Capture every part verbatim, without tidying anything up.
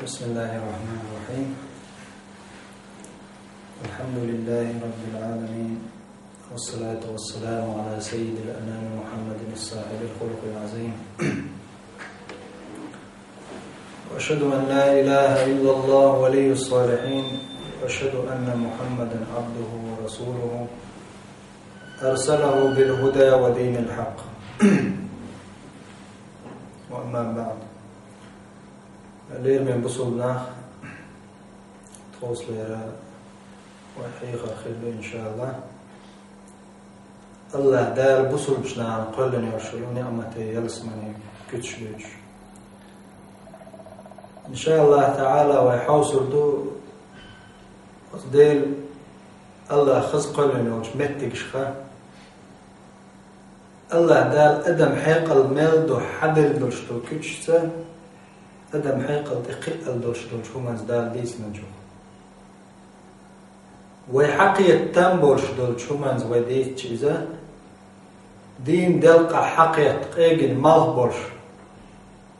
بسم الله الرحمن الرحيم. الحمد لله رب العالمين، والصلاة والسلام على سيد الأنام محمد الصاحب الخلق العظيم. وأشهد أن لا إله إلا الله ولي الصالحين، وأشهد أن محمدا عبده ورسوله أرسله بالهدى ودين الحق. وأما بعد. Лераме бусулба нах, тховсалера вай хьехар хир ду, иншааллах. АллахӀ Дала бусулбача нахана кхоьллина йолча ниӀматий ялсамани куьцаш дуьйцуш. ИншааллахӀ таӀала вай хьовсур ду оцу Дела, АллахӀа хаза кхоьллина йолчу меттигашха. АллахӀ Дала адам хьекъал мел ду хьаделла долуш долу куьцашца, адам хьекъал тӀе кхиъал долуш долчу хӀуманца Дала дийцинчух. Вай хьакхета там болуш долчу хӀуманца вай дийцча иза, дийна делкъахь хьакхетта къегина малх болуш,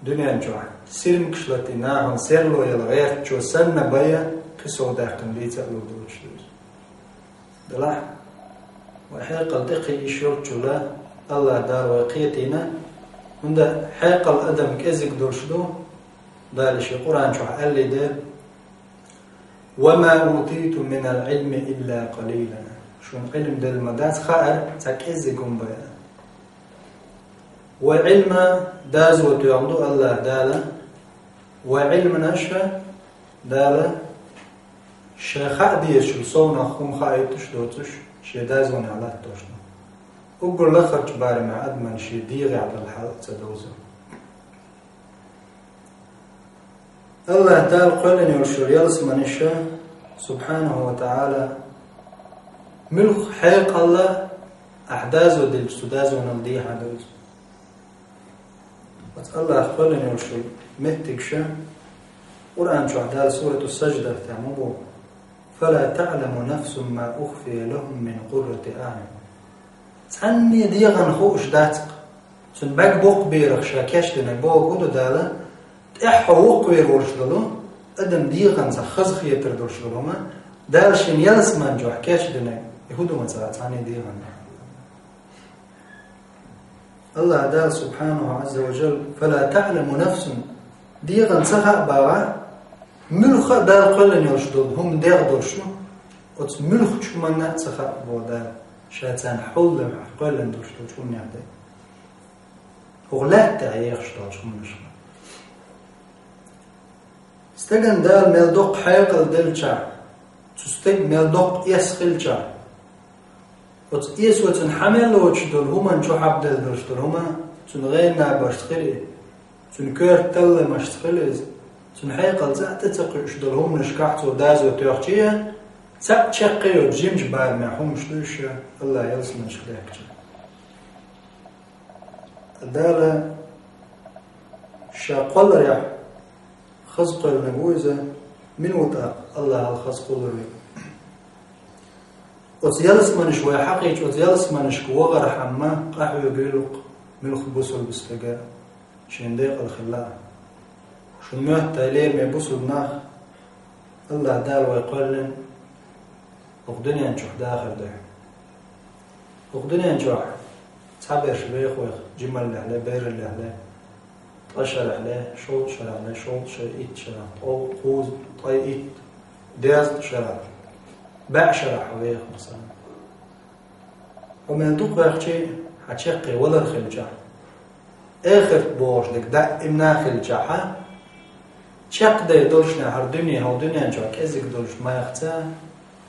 дуьнен чохь сирмикаш латий нахана серло яла гӀертачо санна бая, кхин сов даьккхина дийца а лур доцуш ду иза. Делахь, вай хьекъал тӀе кхиийш йолччул АллахӀ Дала вай кхетийна, хӀунда хьекъал адам кӀезиг долуш ду, Дала шен Къуръан чохь аьллий дела: «وما أوتيتم من العلم إلا قليلا». Шуна Ӏилма делла ма дац, хаьара, цхьа кӀеззиг хӀума бен. Вай Ӏилма доза тоьхна ду АллахӀ Дала. Вай Ӏилманаш Дала шайн хаа дезачул совнах хӀума хаийтуш доцуш, шен дозанехь латтош ду. Уггар лахарчу барамехь адамна шен дегӀехь долу хьал ца довзо. АллахӀ Дала кхоьллина йолуш йолу ялсаманаш, субхьанаху ва таӀала, муьлхха хьекъалла ахь доза диллича, цу дозанал дехьа ду иза. Оцу АллахӀа кхоьллина йолуш йолу меттигаш, Къуръан чохь Дала сурату Саждатехь ма боху: «فلا تعلم نفس ما أخفي لهم من قرة أعين». Цхьанне дегӀана хууш дац-кх, цуьнан бӀаьрг боккха берах ша кечдинарг боху ду Дала, тӀаьхьа воккхавер волуш долу, адам дегӀанца хазахетар долуш долу хӀума, Дала шен ялсаман чохь кечдинарг, и хӀун ду ма ца хаьа цхьанне дегӀана. АллахӀ Дала, субхьанаху Ӏазза ва жалла: «فلا تعلم نفس», дегӀана ца хаьа боху, муьлхха а Дала кхоьллина йолуш долу хӀума дегӀ долуш ду, оцу муьлххачу хӀуманна а ца хаьа боху Дала, ша царна хьулдам кхоьллина долуш долчу хӀуманех дерг. ХӀокху лаьттахь ехаш долчу хӀуманашка. Стеган Дала мел доккха хьекъал делчахь, цу стеган мел доккха эс хилчахь, оцу эсо цуьнан хьан мел лоцуш долу хӀуманна чу хьабделла долуш долу хӀума, цуьнан гӀеннабаршца хила иза, цуьнан коьрта талламашца хила иза, цуьнан хьекъал цӀа а тӀе ца кхуьуш долу хӀуманашкахь цо доза тоьхча, цхьаъ чекх йоцу жимачу барамехь хӀуманаш ду уьш, АллахӀа ялсаманашка даьккхича. Дала ша кхолларехь хаза кхоьллинарг ву иза, мила ву тӀаккха АллахӀал хаза кхоллар верг? Оцу ялсаманаш вай хьакхийча, оцу ялсаманашка вахархьама къахьоьгуьйлу-кх муьлхха бусулба стага, шен декъала хилла а. Шуна моьтту, лераме бусулба нах, АллахӀ Дала вай кхоьллина хӀокху дуьнен чохь дахар дуьхьа. ХӀокху дуьнен чохь цхьаберш бехаш вайх, жималлехь ле, бераллехь ле, ткъа шарахь ле, шовзткъа шарахь ле, шовзткъа шара, итт шарахь, ткъо, кхузткъа, ткъе итт, дезткъа шарахь, бӀе шарахь хьо вехаш, масала. Хьо мел дукха ваьхча, хьан чаккхе валар хилчахь, эхарт бохуш дерг даима хилчахьа, чекхдер долушехь хӀара дуьне, хӀокху дуьнен чохь кӀезиг долуш ма яц цхьа,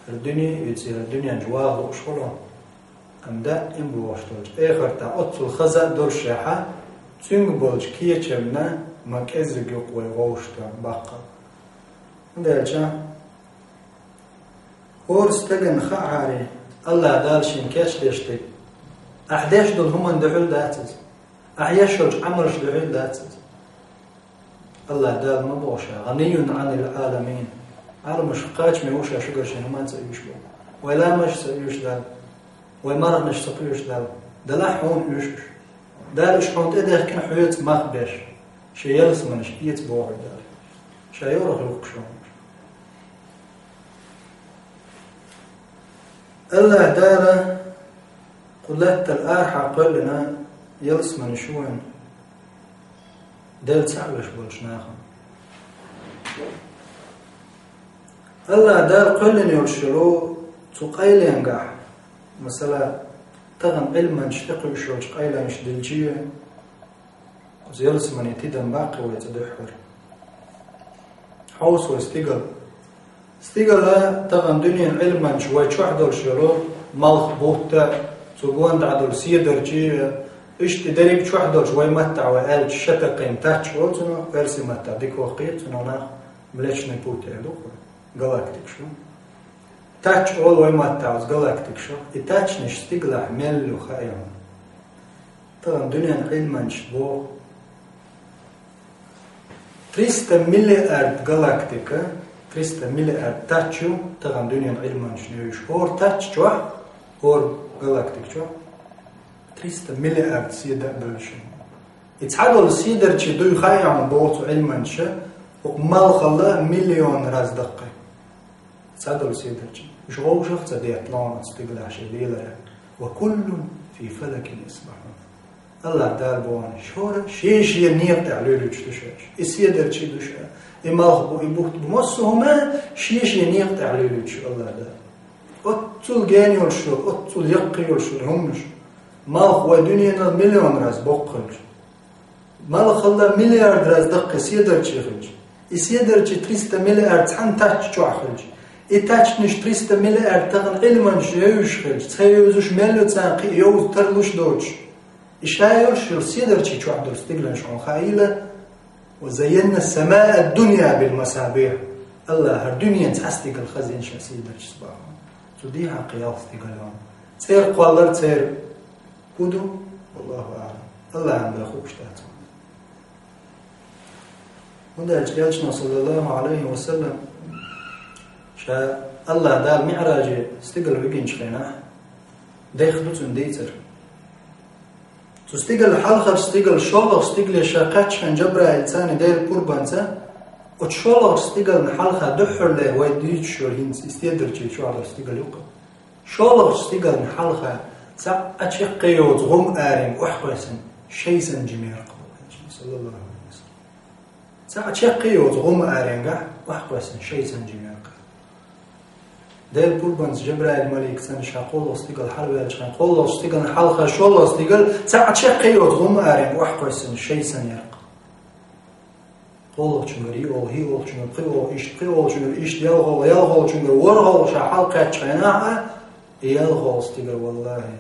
хӀара дуьне а юьйций, хӀара дуьнен чу ваха лууш хуьлу. Амма даима бохуш долчу эхартахь оццул хаза а долушехьа, цуьнга болчу кечамна ма кӀезиг ю-кх вай вовшахтоьхна баккхал. ХӀунда аьлча, хӀора стагана хаьа хьара, АллахӀ Дала шена кечдеш дерг, ахь деш долу хӀуманна дуьхьал дац иза, ахь еш йолчу Ӏамалшна дуьхьал дац иза. АллахӀ Дала ма боху ша: «ГӀанийюн Ӏанил Ӏаламийн». Ӏаламашка кхачаме ву ша шуьгара шен хӀуманца а уьйш боху. Вай ламазашца а уьйш Дала, вай марханашца а кхоьруш Дала. Делахь хьуна уьйш уьш. Дала уьш хьуна тӀедехкина хьоьца мах беш, шен ялсаманаш эца боху Дала. Ша йорах юхкуш ван. АллахӀ Дала кху лаьттал арахьа кхоьллина ялсаманеш ю вайн, Дела цхьаъ веш болчу нахана. АллахӀ Дала кхоьллина йолуш йолу цу къайленгахь, масала, тахана Ӏилманчаш тӀекхуьуш йолчу къайланаш дилчи, оцу ялсамане тидам баккхи вай цӀа дуьххьара. Хьовса вай стигала. Стигала тахана дуьненан Ӏилманчаш вай чохь долуш йолу малх, бутт, цу гонна дӀа долу седарчий, иштта дерриг чохь долуш вай маттахь вай аьлча шатакъин тач олу цунах, оьрсийн маттахь дика вахкхийта цунах нах, Млечный путь аьлла ду-кх вай, галактикаш ду. Тач олу вай маттахь оцу галактикашах, и тачнаш стигалахь мел ю хаьий хьуна? Тахана дуьненан Ӏилманчаш боху, триста миллиард галактика, триста миллиард тач ю тахана дуьненан Ӏилманчашна евзаш. ХӀора тач чохь, хӀора галактика чохь триста миллиард седа а бевзаш ю. И цхьадолу седарчий дуй хаьий хьуна боху цу Ӏилманчаша, хӀокху малхалла миллион раз даккхий. Цхьадолу седарчий. Уьш вовшах а ца детта ломан стигалахь шайн леларехь. «Ва куллун фи фалакин ясбахьун». АллахӀ Дала боху, шуьра шен-шен некъа тӀехь луьйлуьйтуш ду шу. И седарчий ду шу, и малх бу, и бутт бу. Массо а хӀума шен-шен некъа тӀехь луьйлуьйтуш ю АллахӀ Дала. Оццул гена йолуш йолу, оццул яккхий йолуш йолу хӀуманаш. Малх вай дуьненал миллион раз боккха хилча, малхалла миллиард раз даккхий седарчий хилча, и седарчий триста миллиард цхьана тач чохь хилча, и тачнаш триста миллиард тахана Ӏилманчаш евзаш хилча, ца евзаш мел ю царна кхин а йовза тарлуш доцуш. И ша йолуш йолу седарчий чохь долу стигаланаш хьуна хаийла, «Ва зайянна самаа ад-дунья бил масабихь». АллахӀа дуьненан цхьа стигала хазийна шен седарчашца боху. Цу дийнахь кхин ялх стигал ю. ЦӀера кхоллар церан хӀун ду? Валлаху аӀлам. АллахӀана бен хууш дац. ХӀунда аьлча Элчано, саллаллаху Ӏалайхи ва саллам, ша АллахӀ Дала МиӀражехь стигала вигинчу хенахь, дехна ду цуьнан дийцар. Цу стигала хьалхарчу стигала шолгӀачу стигале ша кхаьччахьана Жабраил царна Делан пурбанца, оцу шолгӀачу стигална хьалха дуьххьарле вай дуьйцуш йолу хӀинца и седарчий чохь долу стигала ю-кх. ШолгӀачу стигална хьалха цхьа а чаккхе йоцу гӀум аренга охьакхоьссина шайн санна жима яра-кх боху Элчано, саллаллаху Ӏалайхи ва саллам. Цхьа а чаккхе йоцу гӀум аренгахь охьакхоьссина шайн санна жима яра-кх. Делан пурбанца Жабраил малик царна ша кхоллалгӀа стигала хьалаваьллачу хенахь, кхоллалгӀачу стигална хьалха шолгӀа стигала цхьа а чаккхе йоцу гӀум аренга охьакхоьссина шайн санна яра-кх. КхоллалгӀачуьнгара и олу, и олучуьнгара кхин олу, иштта кхин олучуьнгара иштта, ялхолгӀа, ялхолгӀачуьнгара ворхӀолгӀа ша хьалакхаьччахьана а, и ялхолгӀа стигала, валлахи,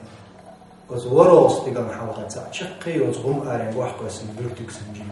оцу ворхӀолгӀа стигална хьалха цхьа а чаккхе йоцу гӀум аренга охьакхоьссина буьртиг санна жима.